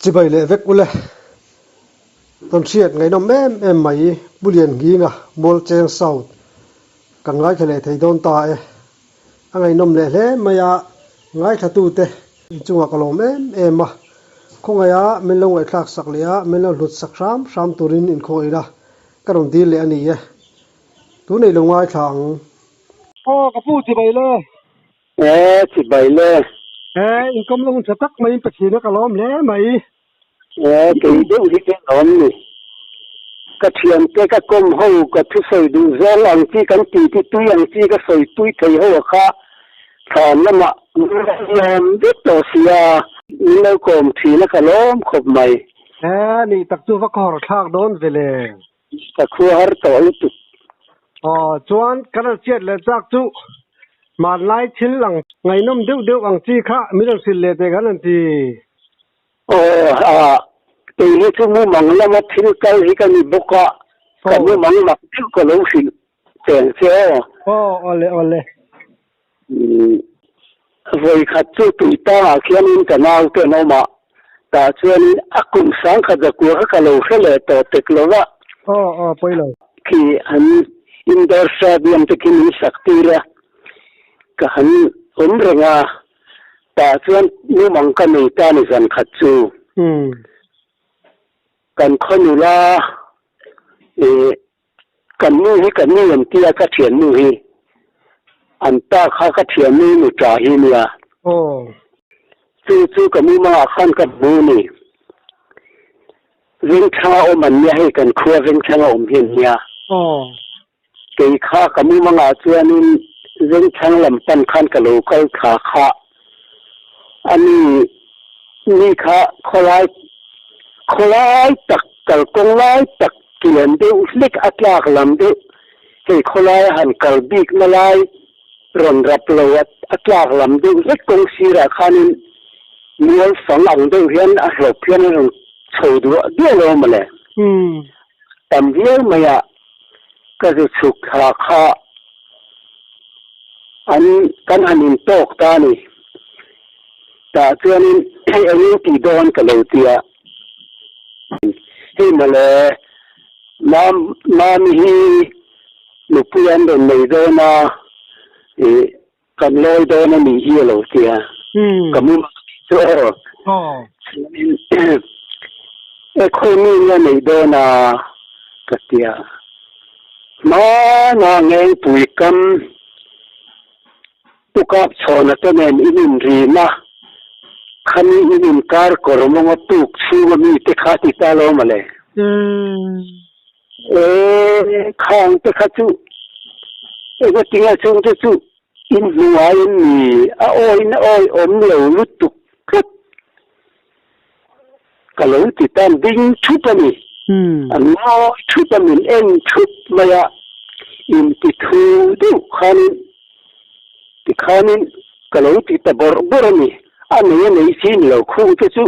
Chibai leh vek ule. Kan hriat ngaihnawm em em mai Pu Liannghinga Mualcheng South kan ngaithla leh thei dawn ta e. A ngaihnawm leh hle mai a, ngaithlatute inchungah ka lawm em em a. Khawngaiha min lo ngaihthlak sak leh a, min lo hlut sak hram hram turin inkhawih ila ka rawn dil leh a ni e. Tunei lo ngaithla ang. Aw ka pu chibai le. E chibai le. E inkawm lawng tha tak maiin Pathian a ka lawm hle mai. E kei deuh hi ka lawm ni. Ka thiante ka kawm ho ka thusawi duh zawng ang chi kan ti ti tui ang chi ka sawi tui thei ho a kha thlan lamah lawm vek tawh sia. Min lo kawm thin a ka lawm khawp mai. E nih tak chu va ka hawr thlak dawn ve le. Ka khua har tawh lutuk. Aw chuan kan rawn chiat leh chak chu hmanlai thil ang ngaihnawm deuh deuh ang chi kha min rawn hrilh leh teh kan rawn ti. Aw a, kei hi chu mumang lama thil kal hi ka ni bawk a, ka mumang mak deuh ka lo hrilh cheng che aw. Aw awle awle. Vawi khat chu tuitangah khianin ka naute an awm a, tah chuanin a kum sangkhat zakua kha ka lo hre leh tawh tek lo va. Aw aw pawi lo. Khi an indoor stadium te khi min sak tir a, ka han awm reng a, tah chuan mumang ka nei ta ni zan khat chu. Kan khaw nula ih Kan nu hi ka nu an tia ka thiannu hi an ta kha ka thiannu nu ta hi nia. Aw. Chu chu ka mumangah khan ka hmu ni. Vengthanga awm an nia hei kan khua Vengthanga awm hi an nia. Aw. Kei kha ka mumangah chuanin Vengthang lam pan khan ka lo kal thla kha a ni ni kha khawlai khawlai tak kalkawng lai tak Kian deuh hlek a tlak lam deuh, hei khawlai a han kal bik na lai rawn rap lo a a tlak lam deuh hlek kawng sirah khanin mual fang ang deuh hian a hlawp hian a rawn chho duah duah lo mawle. Tam viau mai a ka zu chhuk thla kha an kan han intawk ta a ni. Tah chuanin hei engin tih dawn ka lo tia. Hei mawle, Mam, Mami hi nupui an rawn nei dawn a, ih, kan lawi dawn a nih hi a lo tia. Ka mu mak tih chu aw. Chuanin, E khawi mi nge neih dawn a? ka tia. Hmana ngengpui kam Pu Kapchhawna te nen in inrin a, khami in inkar kawr mawnga tuk chhunga mi te kha ti ta lo mawle. E, khang te kha chu engatinge chung te chu in hnuaiin mi a awina awi awm lo lutuk tlat. Ka lo ti tan ding thup a ni. An ngawi thup a, min en thup mai a, inti thu deuh khanin tikhanin ka lo ti ta bawrh bawrh a ni. A nei a nei chi ni lo khung te chu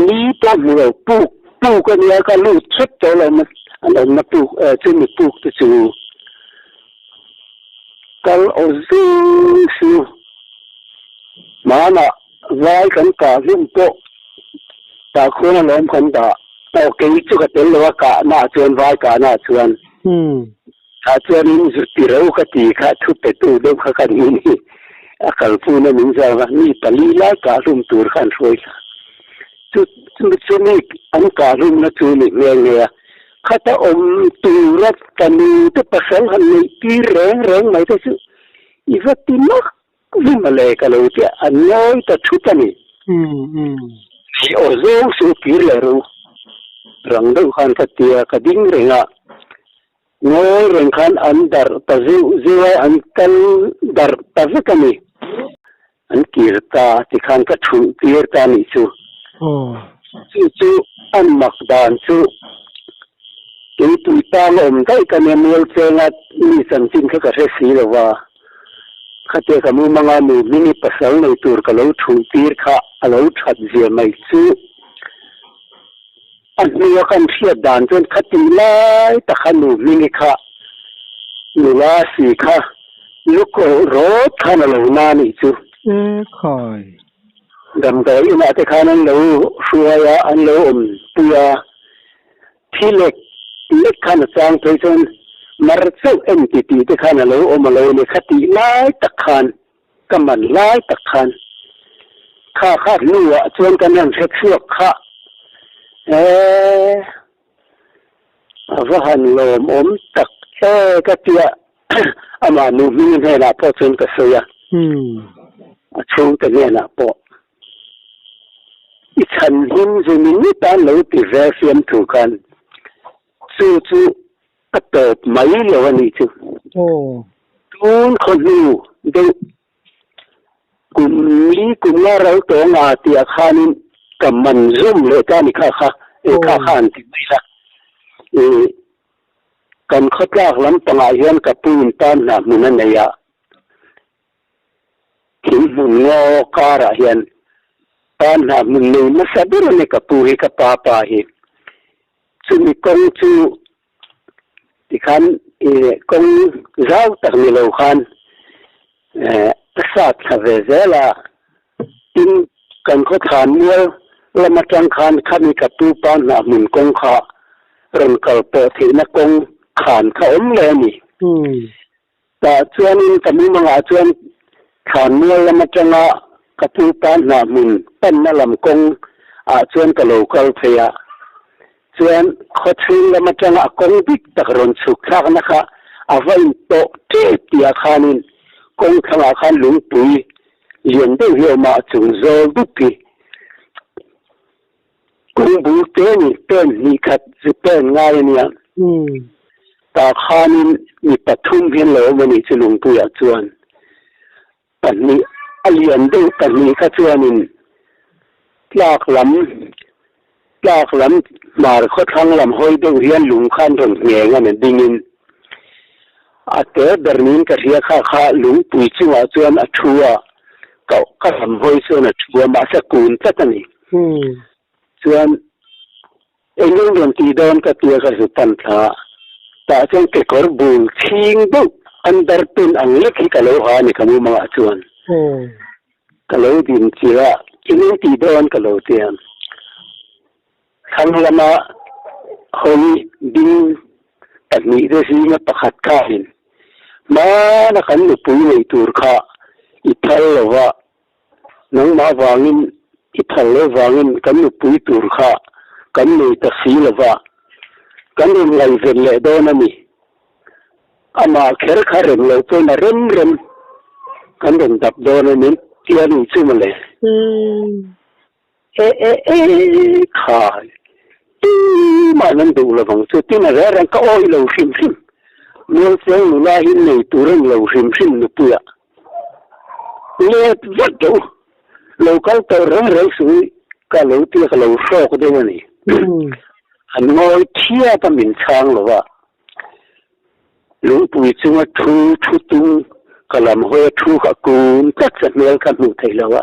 ni pawh hmu lo puk puk a nia ka lut hrep tawh lo an awmna puk chumi puk te chu kal aw zing su hmanah Vai kan kah hlum pawh tah khuan alawm kan dah. Aw kei chu ka tel lo a kahna ah chuan vai kahna ah chuan. Tah chuanin zuti ro ka ti kha thu petu deuh kha ka ni ni. A kalpuna min zau a, mi pali lai kah hlum tur kha an hruai thla. Chu chu mi an kah hlumna chu ni nghe nghe a. Khata awm tura ka nu te pasal han neih tir reng reng mai te chu i va ti mak Vuma le ka lo tia an ngawi ta thut a ni. Hei aw zawng chu kir leh ru. Rang deuh khan ka tia ka ding reng a, ngawi reng khan an darh ta zeuh zeuh a, an kal darh ta vek a ni. An kir ta tikhan ka thulh tir ta a nih chu. Chu chu an mak dan chu keipui tang a awm daih ka nia mual chenga mi chanchin kha ka hre si lo va. Khatia ka mumanga nu hming i pasal nei tur ka lo thulh tir kha a lo that zia mai chu a hnua kan hriat dan chuan khati lai tak kha nu hming i kha nula si kha lu kawh rawt khan a lo na nih chu. E khai. Damdawi inah te khan an lo hruai a, an lo awm pui a, thi lek lek khan a chang phei chuan mar chauh en ti tih te khan a lo awm a lo ni kha tih lai tak khan ka man lai tak khan kha kha hnuah chuan kan han hre chhuak kha eeh a va han lawmawm tak e ka tia amah nu hming hnenah pawh chuan ka sawi a, a chhungte hnenah pawh i chhan him zu ni ngawt a lo ti ve fiamthu khan chu chu a tawp mai lo a nih chu. Tun khaw hnu deuh Kum li kum nga ro tawng a tih ah khanin ka man zawm leh ta a ni kha kha, e kha kha an ti mai la. E kan khawtlak lampangah hian ka pu in tan hna hmun a nei a, thing hmun ngaw karah hian tan hna hmun nei nasa ber a ni ka pu hi ka pa pa hi. Chumi kawng chu Tikhan kawng zau tak ni lo khan a sat thla ve zel a, tin kan khawthlan mual lam atang khan khami ka pu pa hnah hmun kawng kha rawn kal pawh theihna kawng khan kha awm leh a ni. Tah chuanin ka mumangah chuan thlan mual lam atanga ka pu pa hnah hmun panna lam kawng ah chuan ka lo kal phei a, chuan khawchhung lam atanga a kawng dik tak rawn chhuk thlakna kha a va in tawh tep tih ah khanin kawng thlangah khan lungpui lian deuh hi a awm a, a chung zawl dup hi Kawng bul te ni pen hnih khat zu pen ngai a nia. Tah khanin mi pathum hian lo awm a nih chu Lungpuiah chuan pahnih a lian deuh pahnih kha chuanin tlak lam tlak lam hmar khawthlang lam hawi deuh hian lung kha an rawn ngheng a ni dingin a te ber niin ka hria kha kha lungpui chungah chuan a thu a ka ka lam hawi chuan a thu a mahse kun tlat a ni. Chuan eng eng rawn tih dawn ka tia ka zu pan thla a, tah chuan kekawr bul chhing deuh under pen ang lek hi ka lo ha a ni ka mumangah chuan. Ka lo din chilh a, eng eng tih dawn ka lo tia. Thlang lama hawi ding pahnih te zinga pakhat khain hmana kan nupui nei tur kha i phal lo va, Nangmah vangin i phal lo vangin kan nupui tur kha kan nei ta si lo va, kan rawn ngaihven leh dawn a ni. Amah kher kha rem lo pawhin a rem rem kan rawn dap dawn a ni tia ni chu mawle. E e e khai tumah an duh lo vang chu tin a reng reng ka awih lo hrim hrim. Mualcheng nula hi nei tur a ni lo hrim hrim nupuiah. Let vat deuh lo kal tawh reng reng suh i ka lo tia ka lo hrawk deuh a ni. An ngawi thiap a min chhang lo a, lungpui chunga thu thu tung ka lam hawi a thu kha kun tlat sa hmel kha hmuh theih lo a,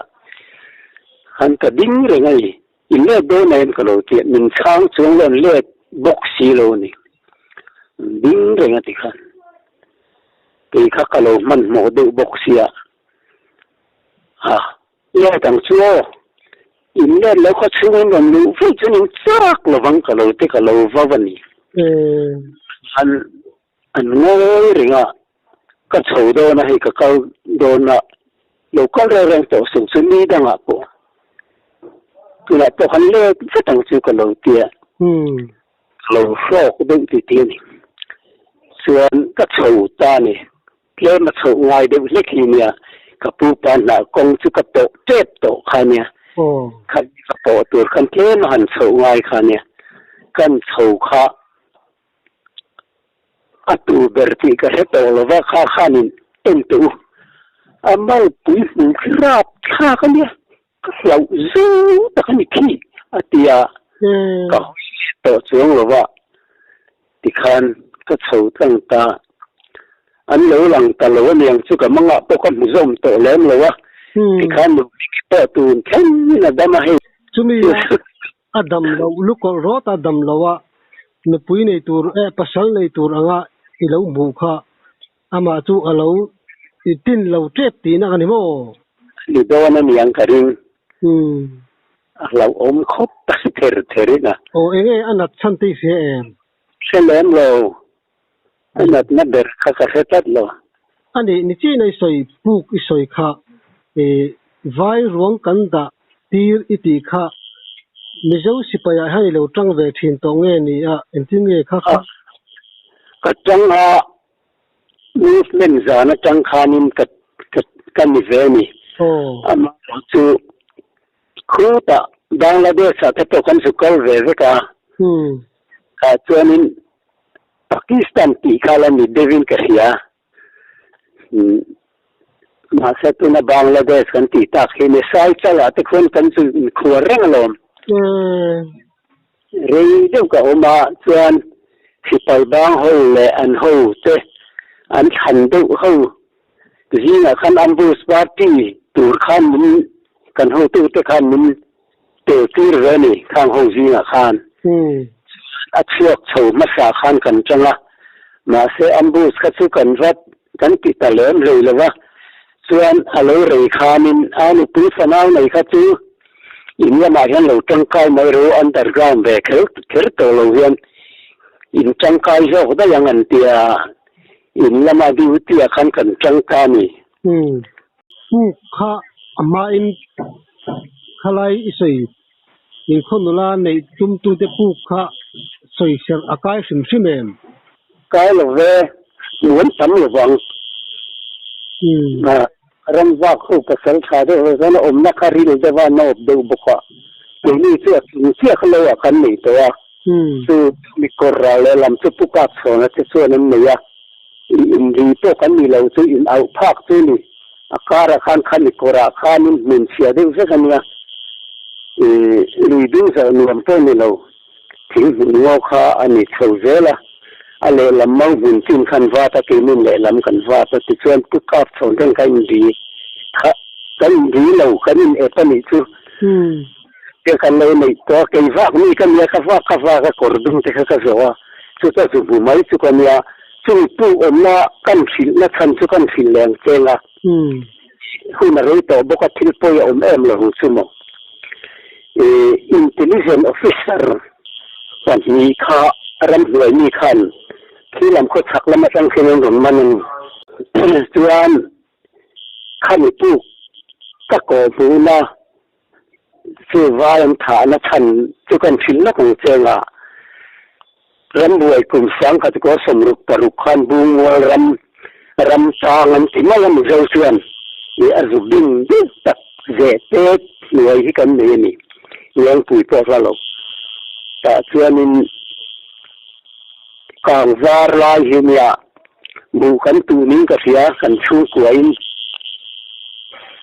han ka ding reng a ni. I let dawn em ka lo tia min chhang chuang lo an let bawk si lo a ni. An ding reng a ti khan. Kei kha ka lo hmanhmawh deuh bawk sia. Ha, let ang chu aw. In let lo kha chhungin rawn luh vaih chuan in chak lovang ka lo ti ka lo vau a ni. An an ngawi reng a, ka chho dawn a hei ka kal dawn a, lo kal reng reng tawh suh chu ni dangah pawh tunah pawh kan let vat ang chu ka lo tia. Ka lo hrawk deuh ti ti a ni. Chuan ka chho ta a ni. Tlem a chhoh ngai deuh hlek hi nia, ka pu pa hnah kawng chu ka pawh tep tawh kha nia. Kha ka pawh tur khan tlem a han chhoh ngai kha nia. Kan chho kha a tu ber tih ka hre tawh lo va, kha khanin en teh u. A malpui hmu khi rap thlak a nia. Ka hlauh zau tak a ni khi a ti a, ka hawi let tawh chuang lo va, tikhan ka chho tlang ta. An lo lang ta lo aniang chu ka mangah pawh ka hmu zawm tawh lem lo a, tikhan nupui pawh tun thlengin a dam a hei. Chumi a dam loh lukawlh rawt a dam lo a, nupui nei tur eh pasal nei tur anga i lo hmuh kha Amah chu a lo i tin lo tep tihna a ni maw? Ni dawn a niang ka ring. A hlauhawm khawp ta ther ther in a. Aw enge a nat chhan te i hria em? Hre lem lo. A natna ber kha ka hre tlat lo. A nih ni chin a i sawi puk i sawi kha i vai ruang kan dah tir i tih kha Mizo sipai ah hian i lo tang ve thin tawh nge ni a engtin nge kha kha? Ka tang a movement zan atang khanin ka ka ni ve a ni. Amaherawh chu khutah Bangladesh ah te pawh kan zu kal ve vek a, tah chuanin Pakistan tih kha la ni deuhin ka hria. Mahse tuna Bangladesh kan tih tak hi ni Saichal ah te khuan kan zu inkhuar reng alawm. Rei deuh ka awm a chuan sipai bang ho leh an ho te an thlan deuh ho zingah khan ambush party tur khan min kan hotute khan min tel tir ve a ni khang ho zingah khan. A chhuak chho hmasa khan kan tang a, mahse ambush kha chu kan vat kan ti ta lem hlei lo va, chuan a lo rei khanin a nupui fanau nei kha chu in lamah hian lo tangkai mai ro underground ve kher kher tawh lo hian in tangkai zawk daih ang an tia in lama duty ah khan kan tangka a ni. Umm puk kha a hmain khalai i sawi inkhaw nula neih tumtute puk kha sawi serh a kai hrim hrim em? Kai lo ve, nuam tam lo vang. Ram vak ho pasal tha deuh ho chuan a awmna kha ril deuh a, nawp deuh bawk a. Keini chu a chung chiah kha lo ah kan nei tawh a, chu mi kawr ral lehlam chu pu kap chhawn a te chuan an nei a. I inri pawh kan ni lo chu in auh phak chu ni. A karah khan kha mi kawrah khanin hmun chhia deuh vek a nia. I lui ding zawh nuam pawh ni lo. Thing hmun ngaw kha a ni chho zel a. A lehlam mau hmun chin khan vat a, keinin lehlam kan vat a. Tichuan pu kap chhawn reng kha inri kha kan inri lo, kan in ep a nih chu. Te kan lo neih tawh a, kei vak mi ka nia, ka vak ka vak a, kawr dum te kha ka zawh a, chuta zu hmu mai chu ka nia, chung puk awmna kan hrilhna chhan chu kan hrilh leng cheng a, hun a rei tawh bawk a, thil pawi a awm em lo ang chu maw. I intelligent officer pahnih kha ramhnuai mi khan khi lam khaw chhak lam atang khian an rawn man a ni. Chuan khami puk ka kawh hmuhna Chu vai an thahna chhan chu kan hrilh lawk ang che nga, rambuai kum sangkhat kaw 66 khan Bungual ram ram tang an ti mai a Mizo chuan i a zu bing deuh tak zeh te hnuai hi kan nei a ni, Lengpui pawh hla lo. Tah chuanin kang var lai hi nia Buh kan tuh ning ka hria, kan chhungkuain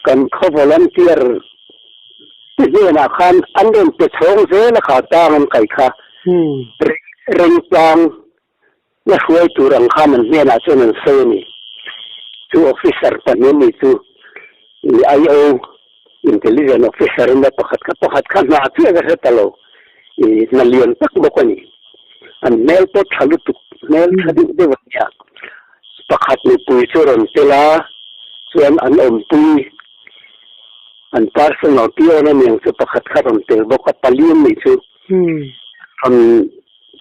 kan khaw volunteer te hnenah khan an rawn pe chhawng zel a kha tang an kai kha. Rengtlang la hruai tur ang khan an hnenah chuan an sawi a ni. Chu officer pahnih ni chu IO, Intelligent Officer, ina pakhat kha pakhat kha hna chiah ka hre ta lo. I hna lian tak bawk a ni. An hmel pawh tha lutuk, hmel tha deuh deuh a nia. Pakhat mipui chu rawn tel a, chuan an awmpui, an personal peon a niang chu pakhat kha rawn tel bawk a, pali an nih chu. Rawn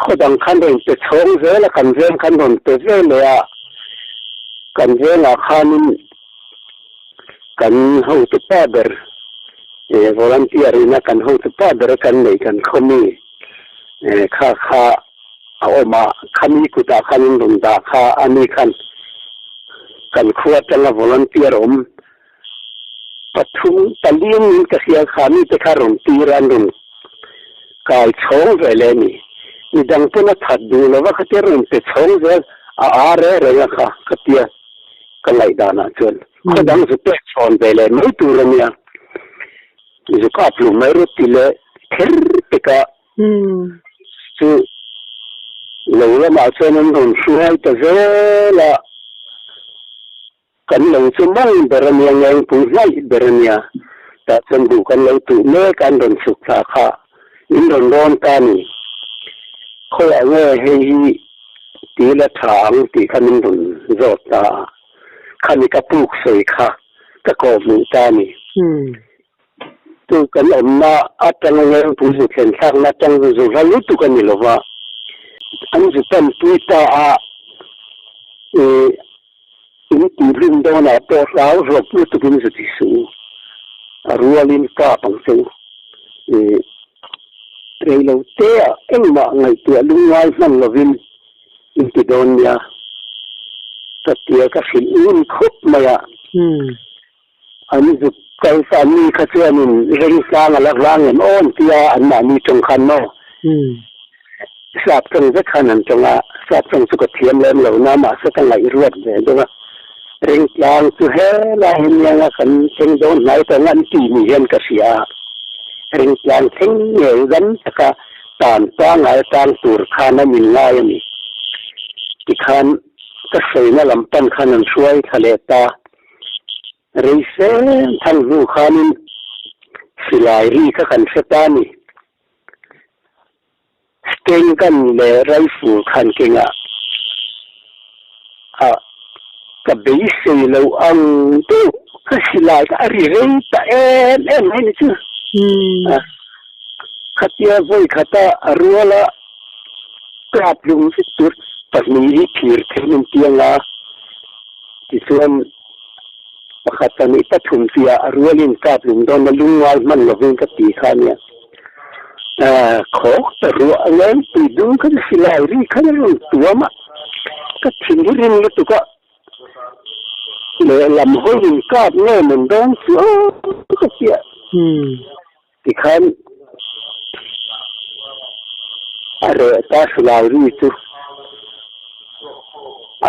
khaw dang khan rawn pe chhawng zel a, kan veng khan rawn pe ve leh a, kan vengah khanin kan hotu pa ber volunteer ina kan hotu pa ber kan neih kan khaw mi kha kha a awm a, khami kutah khan an rawn dah kha a ni khan kan khua atanga volunteer awm pathum pali min ka hria kha mite kha rawn tir a an rawn kai chhawng ve leh a ni. Midang pawn a that duh lova khatia rawn pe chhawng zel a a reng reng a kha khatia ka ngaihdanah chuan khaw dang zu pek chhawn ve leh mai tur a nia. Zu kap lu mai rawh ti leh kher pek a chu lo lamah chuan an rawn hruai ta zel a. Kan lo chu mawng ber a nia, ngengpui hnaih ber a nia. Tah chuan duh kan lo tuh mek a, an rawn chhuk thla kha min rawn rawn ta a ni. Khawiah nge hei hi ti la tha ang tih kha min rawn zawt ta a, khami ka puk sawi kha ka kawhhmuh ta a ni. Chu kan awmna atanga Lengpui zu thlen thlakna atang chu zu hla lutuk a ni lo va, an zu tanpui ta a, ih in tihhlum dawnah pawh hlau hlawp lutukin zu ti suh u, a rualin kap ang che u. Ih reilo te ah engmah ngaihtuah lungngai hman lovin in ti dawn nia ka tia ka hrilh ngun khawp mai a. An zuk kal sa mi kha chuanin Rengtlang a la hlang em aw an tia anmahni tawng khan maw? Sap tawng vek khan an tawng a, sap tawng chu ka thiam lem lo na mahse ka ngaihruat ve deuh a. Rengtlang chu helai hi nianga kan thleng dawn hnai tawng an ti ni hian ka hria a. Rengtlang thleng ngei dam taka tan pangngai tang tur khan an inngai a ni. Tikhan ka sawina lam pan khan an hruai thla leh ta. Rei sen thang hnu khanin silai ri kha kan hre ta a ni. Sten gun leh rifle khan kengah a ka beisei lo ang deuh ka silai kha a ri rei ta em em mai ni chu. Khatia vawi khata a ruala kap hlum vek tur pahnih hi thir thein an ti ang a. Tichuan, pakhat pahnih pathum tia a rualin kap lung dawn a lungngai hman lovin ka ti kha ania. Khawk ta ruah leng tui dum kha chu silai ri khan a rawn tuam a, ka thin hi rin lutuk a, lehlam hawiin kap nge mawn dawn chu aw ka ti a. Tikhan a reh ta silai ri chu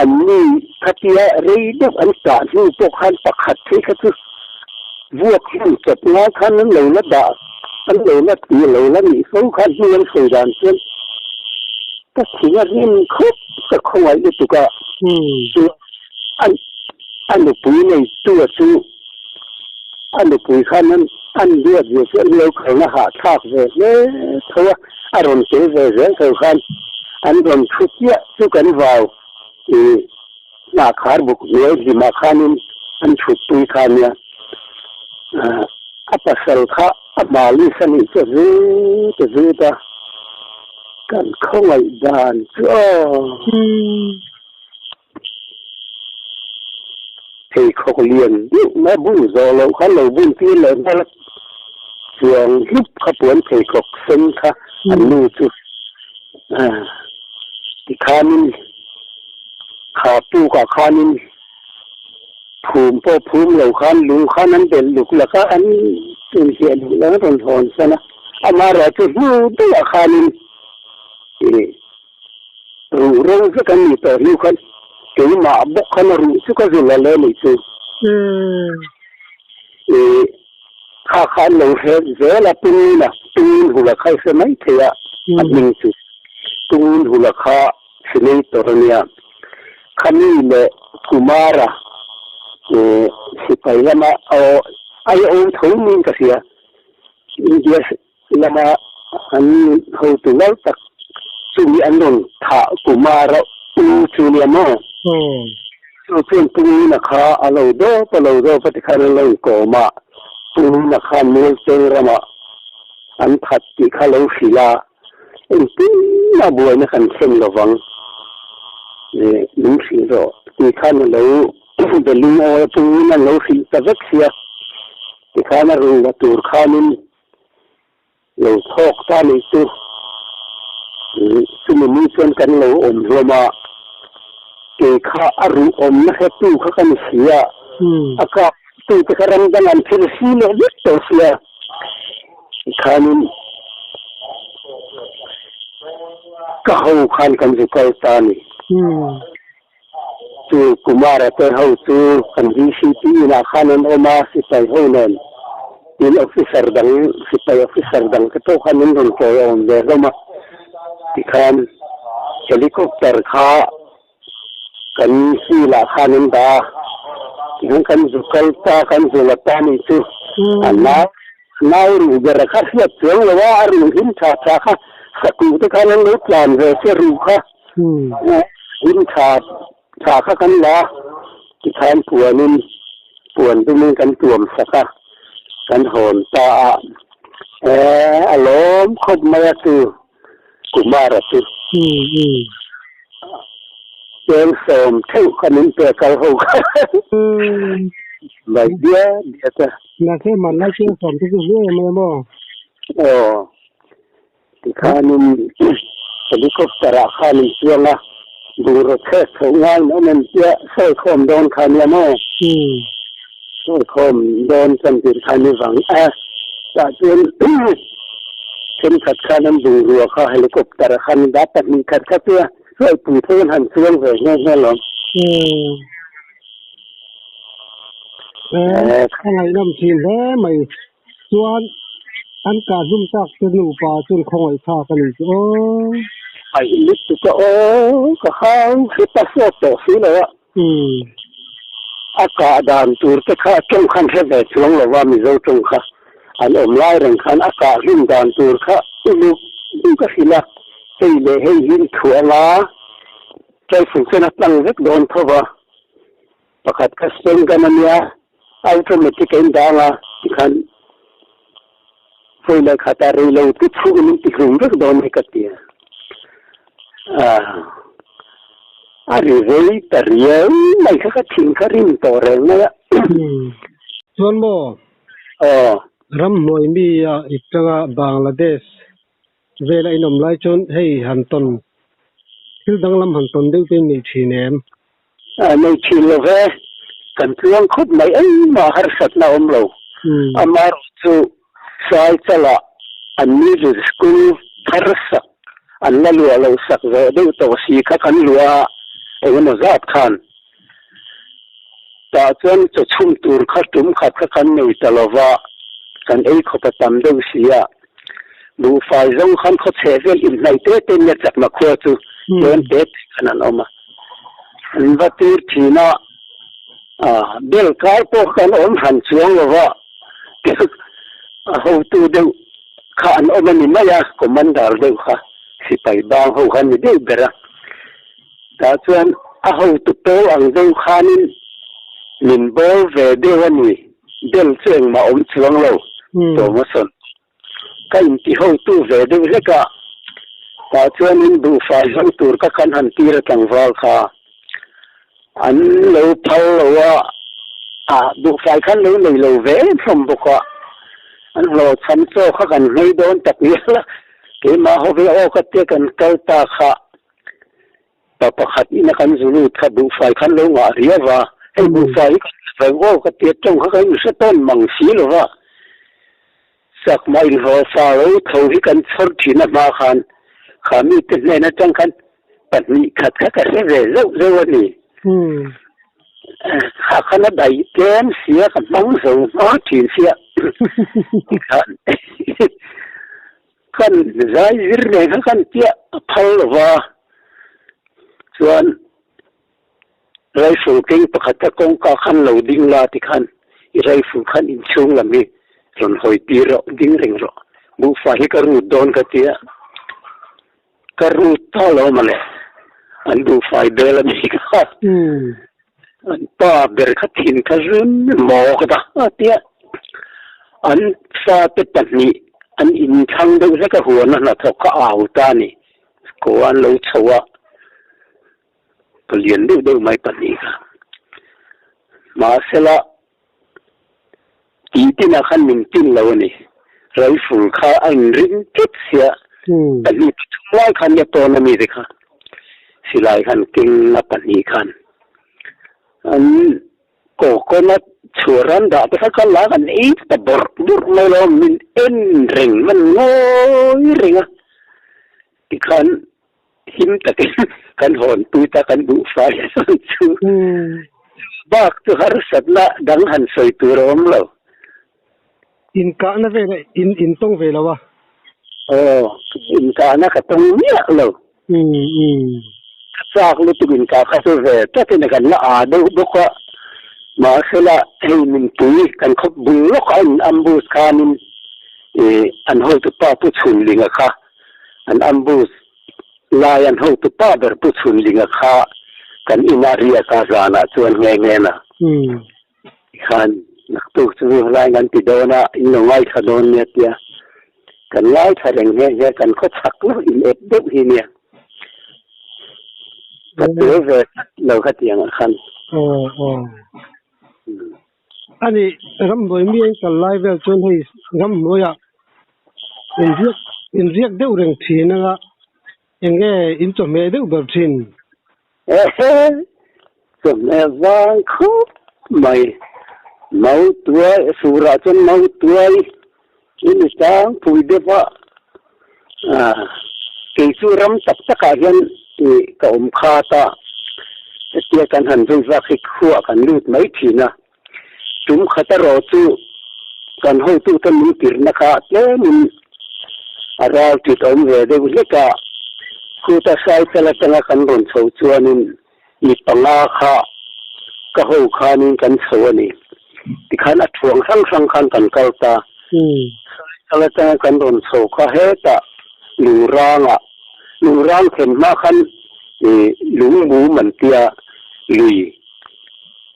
an ni khatia rei deuh an tah hnu pawh khan pakhat phei kha chu vuak hman chawp ngai khan an lo la dah an lo la ti lo la nih fo khan hnu an sawi dan chuan ka thing a rim khawp ka khawngaih lutuk a chu an a nupui neitu a chu A nupui khan an an duat ve chu an lo kalna hahthlak ve hle tho a, a rawn tel ve zel tho khan an rawn thu chiah chu kan vau ih hnahkhar buk hnuai hlimah khanin an thutpui kha ania. A pasal kha a malis a nih chu a zut a zut a, kan khawngaih dan chu aw. Pheikhawk lian deuh mai bun zawh loh khan lo bun tir leh nghal a, chuang hlup kha puan pheikhawk sen kha an nu chu tikhanin kha pukah khanin phum pawh phum lo khan lung khan an belh luk lak a, an inhliah luk lak an rawn hawn san a, amaherawhchu hnu deuhah khanin ih. Ruh ro vek an nih tawh hnu khan keimah bawk khan a ruh chu ka zul a le nih chu. Ih kha kha an lo hre zel a Tunguna, Tungun hula kha i hre mai thei a a hming chu. Tungun hula kha senator a nia. Khami leh Kumara ih sipai lama aw ai o tho niin ka hria. India Lama an hotu lal tak chumi an rawn thah Kumara u chu nia maw? Chu chuan Pu Nguna kha a lo dawp a lo dawp a tikhan an lo inkawm a, Pu Nguna khan Mualcheng ramah an that tih kha lo hrilh a, engtin mah buaina kan thlen lovang min hrilh rawh tih khan a lo be lungawi a, Pu Nguna an lo hrilh ta vek sia tikhan a rung la tur khanin Lo thawk ta nih chu chumi ni chuan kan lo awm hlawm a, kei kha a ruh awmna hretu kha ka ni si a, a kap tu te kha ram dang an thil si leh vek tawh sia, tikhanin ka ho khan kan zu kal ta a ni. Chu Kumara te ho chu kan VCP inah khan an awm a, sipai ho nen tin officer dang, sipai officer dang te pawh khan an rawn kawi awm ve hlawm a. Tikhan helicopter kha kan field ah khan an dah a, tikhan kan zu kal ta, kan zu la ta nih chu a nau nau ruh ber kha hriat chuang lo a, a ruh hlim tha tha kha sakuh te khan an lo tlan ve che ruh kha. Him tha tha kha kan la a, tikhan puanin puan dumin kan tuam sak a. Kan hawn ta a, eh a lawm khawp mai a chu Kumara chu. Cheng sawm theuh kha min pe kal ho kha mai bia bia ta. Mahse hmanlai cheng sawm te chu hliai em em aw. Aw. Tikhanin helicopter ah khan in chuang a, bungraw chhet chho ngai mah em tia sawi khawm dawn kha nia maw? Sawi khawm dawn chuan tir kha ni vang a, tah chuan thenkhat khan an bungrua kha helicopter ah khan dah pahnih khat kha chu a hruaipui thei an han chuang ve nghe nghe alawm. He a ngaihnawm thin hle mai. Chuan an kah hlum tak te nupa chuan khawngaih thlak a ni chu aw. Aih lutuk a aw ka hau hre ta sawt tawh si lo a. A kah dan tur te kha tawng khan hre ve chuang lo a Mizo tawng kha an awm lai reng khan a kah hlum dan tur kha uluk ka hrilh a, hei leh hei hi i thuah anga rifle chuan a tlang vek dawn tho va. Pakhat kha stone gun a nia, automatic a indang a, tikhan vawi leh khat ah rei lo te chhuk in an ti hlum vek dawn hi ka ti a. A ri rei ta riau mai kha ka thin kha rim tawh reng mai a. Chuan maw? Aw. Ramhnuai mi a itanga Bangladesh Vela in awm lai chuan hei han tawn thil danglam han tawn deuh te in nei thin em? Nei thin lo ve, kan tluang khawp mai engmah harsatna a awm lo. Amaherawh chu Saichalah an middle school thar sak an la luah lo sak zawh deuh tawh si kha kan luah a, engemaw zat khan tah chuan chaw chhum tur kha tum khat kha kan nei ta lo va, kan ei khawp a tam deuh si a. Buhfai zawng khan khaw chheh vel inhnaih te te nia chakna khua chu tlem te te khan an awm a. An va tir thin a, bel kar pawh kha kan awm hran chuang lo va, a hotu deuh kha an awm a ni mai a, commander deuh kha sipai bang ho kha an ni deuh ber a. Tah chuan a hotu pawl ang deuh khanin min bawl ve deuh a ni, bel chu engmah awm chuang lo, Thomason. Ka inti hotu ve deuh hlek a, tah chuanin buhfai zawng tur ka khan han tir a tlangval kha an lo phal lo a, ah buhfai khan lo nei lo ve em hlawm bawk a, an hlawhchham chaw kha kan nghei dawn tak ngial a, keimah ho ve aw ka tia kan kal ta kha. Pa pakhat ina kan zu lut kha buhfai khan lo ngah riau a, hei buhfai hi kan la veng aw ka tia tawng kha kan inhre tawn mang si lo va, chakma inhlawh fa ro tho hi kan chhawr thin a hma khan kha mite hnen atang khan pahnih khat kha ka hre ve zauh zauh a ni. Kha khan a daih tlem sia ka hmang zo hma thin sia tikhan Kan zai zir nen kha kan piah a phal lo va, chuan rifle keng pakhat kha kawngka khan lo ding la ti khan i rifle khan inchhung lam hi rawn hawi tir rawh, ding reng rawh, buhfai hi ka rut dawn ka ti a, ka rut ta lo mawle, an buhfai bel a ni kha, an pa ber kha thin kha rim maw ka ta a ti a, an fate pahnih an inthlang deuh hlek a huan a hnathawk kha a au ta a ni, ko an lo chho a, palian deuh deuh mai pahnih kha, mahsela tih tinah khan min tin lo a ni, rifle kha a inring tlat sia, pahnih pathum lai khan nia tawn a mi te kha, silai khan keng a pahnih khan an coconut chhuar an dah te kha ka la kan ei ta bawrh bawrh mai lo, min en reng man ngawi reng a, tikhan him takin kan hawn pui ta kan duh fai ang chu. Bak chu harsatna dang han sawi tur a awm lo. Inkahna vel a in in tawng ve lo a? Aw, inkahna ka tawng miah lo. Ka chak lutuk inkah kha chu ve tlatin kan la aa deuh bawk a. Mahsela hei min pui kan khawp bul lawkah in ambush khanin ih an hotupa Pu Chhunlinga kha An ambush lai an hotu pa ber Pu Chhunlinga kha kan inah riak a zanah chuan nghe nghe na khan. Naktuk chu helai kan ti dawn a, in lo ngaithla dawn nia tia kan ngaithla reng nghe nghe kan khaw chhak lo in ep deuh hi nia. Ka tel ve tlat lo khatiang ah khan. Aw aw. Ani ramhnuai mi an kal lai vel chuan hei ramhnuaiah inriak inriak deuh reng thin anga eng nge in chawhmeh deuh ber thin? Ehe, chawhmeh vang khawp mai. Mautuai, surah chuan mautuai in i tlangpui deuh a, kei chu ram tak takah hian ka awm khat a, hetia kan han vei vak hi khuah kan lut mai thin a, tum khat erawh chu kan hotute min tirhna kha tlemin a ral tit awm ve deuh hlek a, khuta cycle atanga kan rawn chho chuanin mi panga kha ka ho khanin kan chho a ni. Tikhan a thuang hrang hrang khan kan kal ta. Cycle atanga kan rawn chho kha hetah Lungrangah, Lungrang thlen hma khan lungmum an tia lui,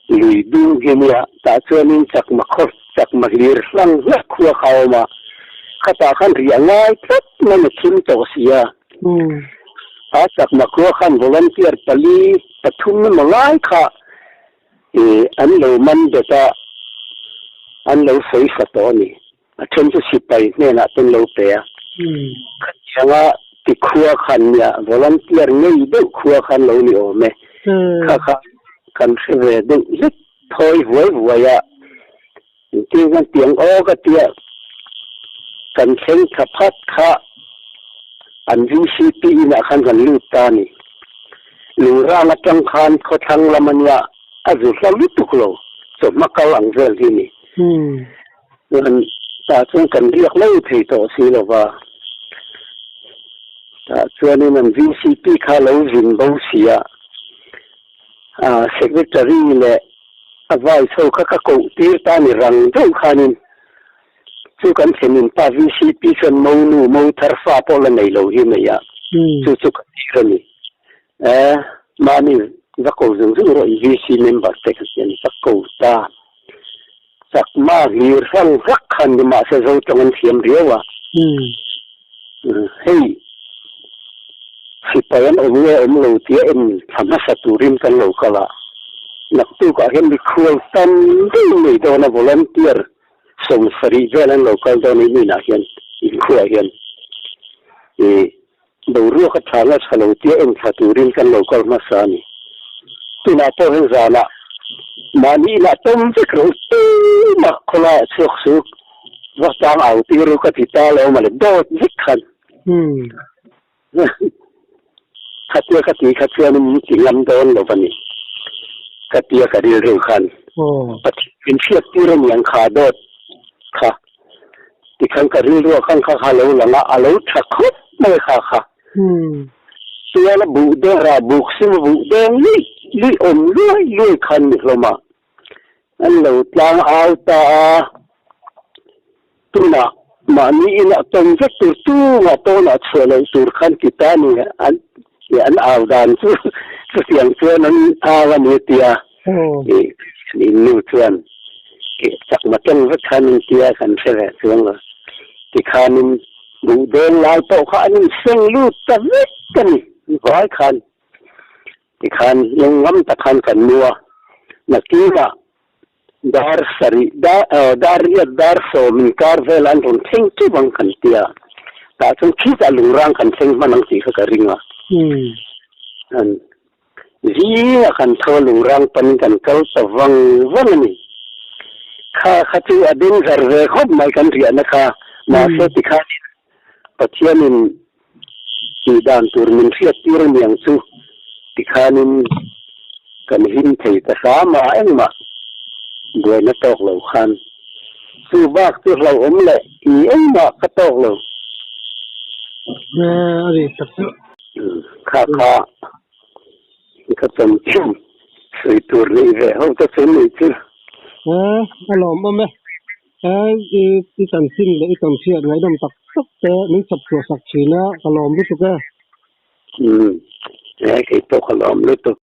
lui dung hi nia, tah chuanin chakma khaw, chakma hlir hlang hlak khua kha a awm a, khatah khan riah ngai tlat mai a thim tawh si a. A chakma khua khan volunteer pali pathum emaw lai kha an lo man bet a, an lo sawi sa tawh a ni. A then chu sipai hnenah te an lo pe a. Khatianga ti khua khan nia volunteer ngei deuh khua khan lo ni awm e. Kha kha kan hre ve deuh zet thawi vuai vuai a. Engtin kan tiang aw ka tia kan thleng tha phat kha an VCP inah khan kan lut ta a ni. Lungrang atang khan khawthlang lam a nia a zu hla lutuk lo chawhma kal ang vel hi ni. Chuan tah chuan kan riak lo thei tawh si lo va, tah chuanin an VCP kha lo zin bo si a. Secretary leh a vice ho kha ka koh tir ta ni rang deuh khanin chu kan thlenin pa VCP chuan mo nu mo thar fa pawh la nei lo hi mai a, chu chu ka tir a ni. E, mahni va ko zung zung rawh i VC member te kha hian va ko ta. Chakma hlir hrang hlak khan ni mahse zo tawng an thiam riau a. Hei, sipai an awm nge awm lo tia en thla hmasa turin kan lo kal a, naktukah hian mikhual tam deuh nei dawn a volunteer 70 vel an lo kal dawn i inah hian, inkhuaah hian i boruak a tha nge tha lo tia en thla turin kan lo kal hmasa a ni. Tunah pawh hian zanah mahni inah tawm vek rawh u tumah khawlaiah chhuak suh. Va tlang au tir u ka ti ta lo mawle dawt vek khan. Khatia ka ti kha chuan min ti ngam dawn lo va ni. Ka tia ka rilru khan. Pathian min hriat tir a niang kha dawt kha. Tikhan ka rilruah khan kha kha lo lang a, a lo tha khawp mai kha kha. Tuala buh deng rah buk sim a buh deng luih luih awm luai luai khan ni hlawm a. An lo tlang au ta a, tunah mahni inah tawng vek tur tungah pawnah chhuah loh tur khan ti ta ni an an au dan chu chutiang chuan an au a ni tia in nu chuan chakma tawng vek khan an tia kan hre ve chuang lo tikhanin duh dawn lai pawh kha an inseng lut ta vek a ni vai khan. Tikhan lungngam tak khan kan mu a, nakinah dar sarih dar riat dar sawm inkar vel an rawn thleng teuh ang kan ti a, tah chuan khitah lungrang kan thleng hman ang tih kha ka ring a. Zingah kan tho a lungrang panin kan kal ta vang vang a ni. Kha kha chu a danger ve khawp mai kan riahna kha, mahse tikhanin Pathianin Tih dan tur min hriat tir a niang chu tikhanin kan him thei ta hram a, engmah buaina tawk lo khan chu bak chu hlauhawm leh i engmah ka tawk lo. A ri tak chu. Kha kha ka chanchin sawi tur neih ve ho te chu nih chu. A lawmawm e. I chanchin leh i tawnhriat ngaihdam tak tak te min chhawp chhuah sak thin a, ka lawm lutuk e. Umm, kei pawh ka lawm lutuk.